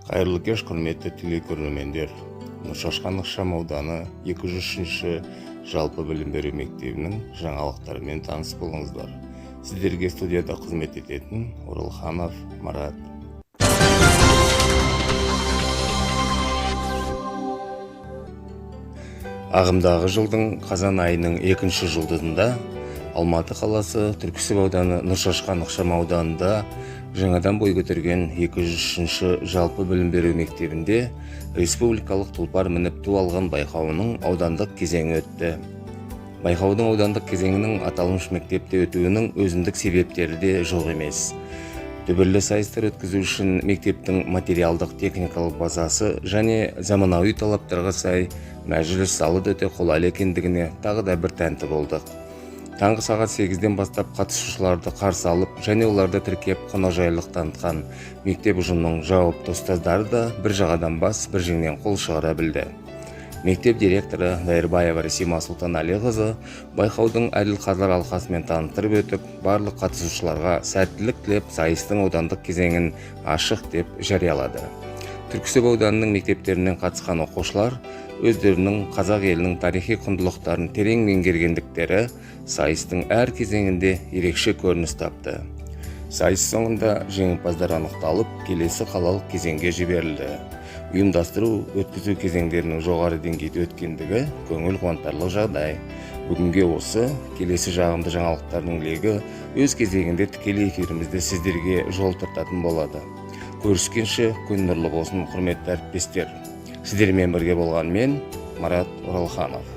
Қайырлы кеш, құрметті телекөрермендер! Нұршашқан ықшам ауданы 203 жалпы білім беру мектебінің жаңалықтарымен таныс болыңыздар. Сіздерге студияда қызмет ететін Оралханов Марат. Ағымдағы жылдың қазан айының екінші жұлдызында Алматы қаласы, Түрксіб ауданы, Нұршашқан ықшам ауданында жаңадан бой көтерген 203 жалпы білім беру мектебінде республикалық «Тұлпар мініп ту алған» байқауының аудандық кезеңі өтті. Байқаудың аудандық кезеңінің аталмыш мектепте өтуінің өзіндік себептері де жоқ емес. Дүбірлі сайыстар өткізу үшін мектептің материалдық техникалық базасы және заманауи талаптарға сай мәжіліс залы да өте қолайлы екендігіне тағы да бір тәнті болдық. Таңғы сағат 8-ден бастап қатысушыларды қарсы алып және оларды тіркеп, қонақжайлылық танытқан мектеп ұжымының жауапты ұстаздары да бір жағадан бас, бір жеңнен қол шығара білді. Мектеп директоры Дайырбаева Ресима Сұлтанәліқызы байқаудың әділ қазылар алқасымен таныстырып өтіп, барлық қатысушыларға сәттілік тілеп, сайыстың аудандық кезеңін ашық деп жариялады. Түрксіб ауданының мектептерінен қатысқан оқушылар өздерінің қазақ елінің тарихи құндылықтарын терең меңгергендіктері сайыстың әр кезеңінде ерекше көрініс тапты. Сайыс соңында жеңімпаздар анықталып, келесі қалалық кезеңге жіберілді. Ұйымдастыру, өткізу кезеңдерінің жоғары деңгейде өткендігі көңіл қуантарлық жағдай. Бүгінге осы. Келесі жағымды жаңалықтардың легі өз кезегінде тікелей эфирімізде сіздерге жол тартатын болады. Көріскенше күн нұрлы болсын, құрметті әріптестер! Сіздермен бірге болған мен, Марат Оралханов.